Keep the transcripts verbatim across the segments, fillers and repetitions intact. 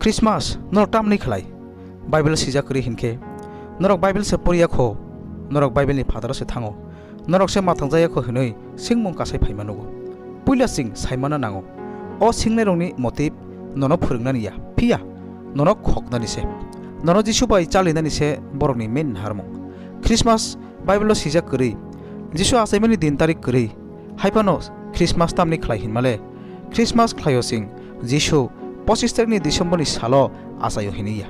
Christmas norok tamni khlai? Bible swijak kwrwi hinkhe, norok Bible se poriya kho, norok Bible ni phataro se thango, norok se mathangjakya kho hinwi swngmung kasai phaima nugo. Puila chwng saimano nango, o swngnairokni motive nono phwrwngnani ya, phiya nono khoknani se, nono Jisu bai chalinani se borokni main naharmung. Christmas Bible-o swijak kwrwi, Jisu achaimani din tarik kwrwi, hai phano Christmas tamni khlai hinmale? Christmas khlaio chwng Jisu pochis tarikni December-ni salo achaio hinwi ya.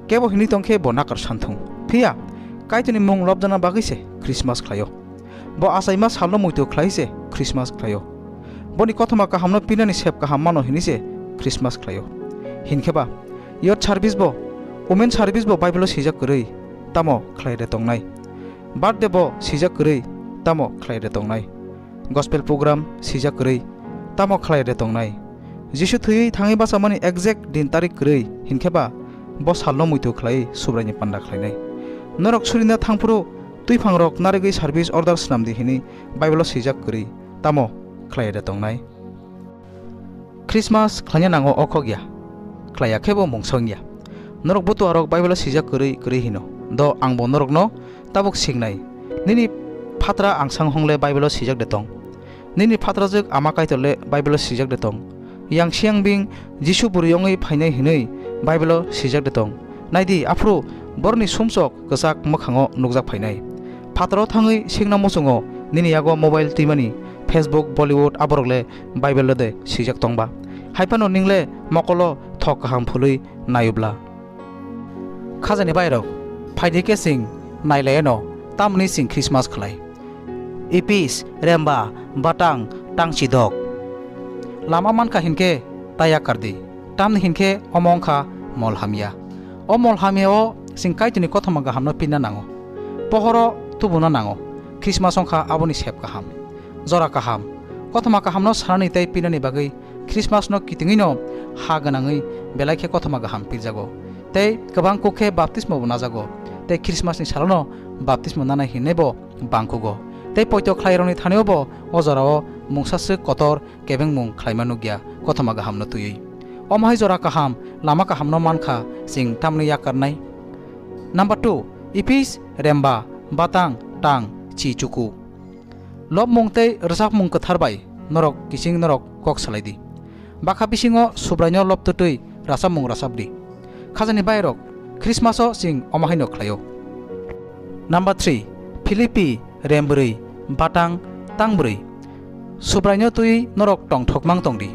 Kebo hinwi tongkhe bo nakar santhung. Phiya Kaitorni mung lobjana bagwi se Christmas khlaio. Bo achaima salno muitu khlai se Christmas khlaio. Boni kothoma kahamno pinani sep kaham mano hinwi se Christmas khlaio. Hinkhe ba youth service bo, women service bo Bible-o swijak kwrwi tamo khlai de tongnai? Birthday bo swijak kwrwi tamo khlai de tongnai? Gospel program swijak kwrwi tamo khlai de tongnai? Jisu thwiwi thangwi bachamani exact din tarik kwrwi hinkhe ba bo salno muitu khlaiwi Subraini panda khlainai. Norok surina thangphuru twiphang rok narigwi service order swnam di hinwi Bible-o swijak kwrwi tamo khlai de tongnai? Christmas khlaina nango o khok ya, khlaiya khe bo mungsa wngya. Norok butua rok Bible-o swijak kwrwi kwrwi hino, do ang bo norokno tabuk singnai, nini phatra angsang hwngle Bible-o swijak de tong? Nini phatrajwk Ama Kaitor le Bible-o swijak de tong? Yang siyang bing Jisu bwrwi wngwi phainai hinwi Bible-o swijak de tong? Naidi, aphuru borokni sumsok kwchak mwkhango nukjak phainai. Phataro thangwi singna muchungo nini yago mobile twimani, Facebook, Bollywood aborok le Bible-o de swijak tongba? Hai phano ningle mokolo thok kaham phului naiubla. Khajani bairok, phaidi khe chwng nailaiano tamni chwng Christmas khlai. Ipis, remba, batang, tangchi dok. Lama mankha hinkhe ta yakar di, tamni hinkhe omo wngkha mol hamya. O mol hamya-o chwng Kaitorni kothoma gahamno pinna nango. Pohoro tubuna nango. Christmas wngkha aboni sep kaham, jora kaham. Kothoma kahamno sanani tei pinani bagwi Christmas no kitingwi no ha gwnangwi belai khe kothoma kaham pirjago. Tei kwbang kuk khe baptismo bo najago. Tei Christmas ni salono baptismo nanai hinwi bo bangkhugo. Tei poito khlairokni thani-o bo o jorao mungsaswk kotor kebengmung khlaima nukya kothoma kaham no twiwi. Omo hai jora kaham, lama kaham no mankha chwng tamni yakarnai. Number two, Ipis, remba, batang, tang, chi chuku. Lobmung tei rwchapmung kwthar bai norok kiching norok kok salai di. Bakha bisingo Subraino lobtwtwi rachapmung rachap di. Khajani bairok, Christmas-o chwng omo haino khlaio. Number three, Philippi, rembrwi, batang, tangbwrwi. Subraino twi norok tongthok mang tong di.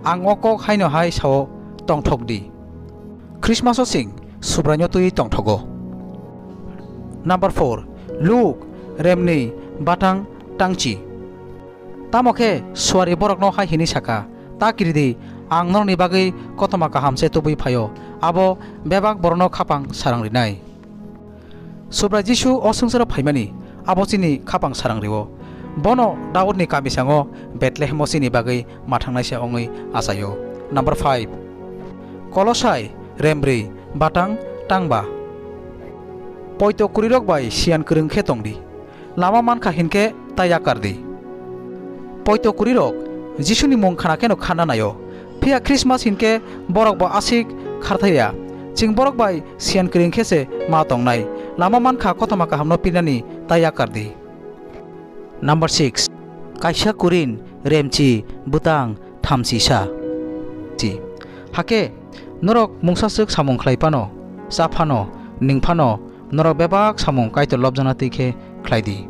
Ang o kok haino hai sao, tongthok di. Christmas-o chwng Subraino twi tongthogo. Number four, Luk, remnwi, batang, tangchi. Tamo khe suari borokno hai hwnwi saka, "Ta kiri di, ang norokni bagwi kothoma kaham se tubui phaio, abo bebak borokno khapang sarang rinai." Subrai Jisu o swngcharo phaimani, abo chini khapang sarang rio. Bono Daudni kamisango Bethlehemo chini bagwi mathangnaisa wngwi achaio. Number five, Kolosai, rembrwi, batang, tangba. Poito kwrwirok bai siyan kwrwng khe tong di. Lama mankha hinkhe ta yakar di. Poito kwrwirok Jisuni mung khna kheno khanna naio. Phiya Christmas hinkhe borok bo aswk kharthaiya. Chwng borok bai siyan kwrwng khe se ma tongnai. Lama mankha kothoma kahamno pinani ta yakar di. Number six, kaisa kurin, remchi, bwtang, thamchi sa. Chi. Hakhe norok mungsaswk samung khlai phano, cha phano, nung phano, norok bebak samung Kaitor lobjana twi khe khlai di.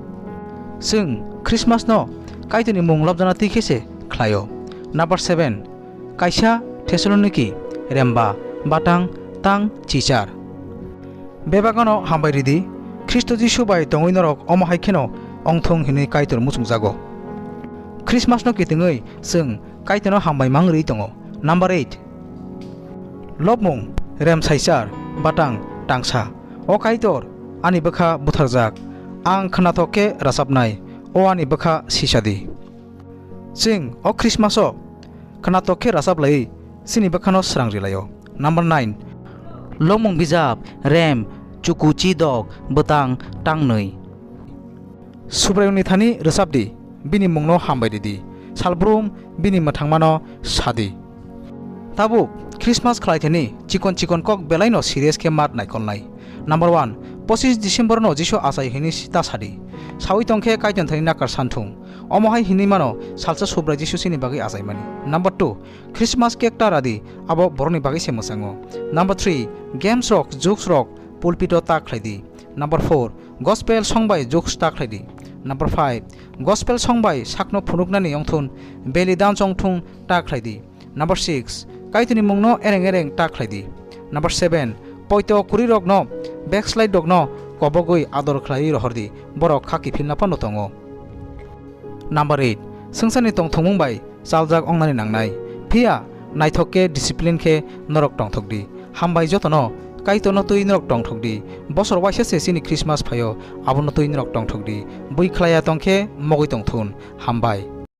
Chwng Christmas no Kaitorni mung lobjana twi khe se khlaio. Number seven, kaisa Thessaloniki, remba, batang, tang, chichar. Bebak ano hambai ridi, Khristo Jisu bai tongwi norok omo hai kheno ongthung hinwi Kaitor muchungjago. Christmas no kitingwi chwng Kaitorno hambai mang rwi tongo. Number eight, lobmung, rem saichar, batang, tangsa. O Kaitor, ani bwkha butharjak, ang khwnathok khe rachapnai, o ani bwkha sisadi. Chwng o Christmas o khwnathok khe rachap laiwi chini bwkhano srang rilaio. Number nine, lomung bijap, rem, chuku chi dok, bwtang, tangnwi. Subraiyungni thani rwchap di, bini mungno hambai ridi, salbrum bini mwthangmano sadi. Tabuk Christmas khlai thani chikon chikon kok belai no serious khe mat naikolnai. Number one, pochis December no Jisu achai hini si ta sadi. Sawi tongkhe Kaitor thani nakar santhung. Omo hai hini mano salsa Subrai Jisu chini bagwi achaimani. Number two, Christmas cake ta radi, abo borokni bagwi se mwchango. Number three, games rok, jokes rok, pulpit o ta khlai di. Number four, gospel song bai jokes ta khlai di. Number five, gospel song bai sakno phunuknani yongthun beli dan chongthung ta khlai di. Number six, Kaitorni mungno ereng ereng ta khlai di. Number seven, poito kwrwi rokno, backslide rokno kobogwi ador khlaiwi rohor di, borok kha kiphilna phano tongo. Number eight, swngcharni tongthokmung bai chaljak ongnani nangnai, phiya naithok khe discipline khe norok tongthok di. Hambai jotono, Kaitorno twi norok tongthok di. Bosor waisa se chini Christmas phaio, abono twi norok tongthok di. Bui khlaiya tongkhe mogwi tongthun. Hambai.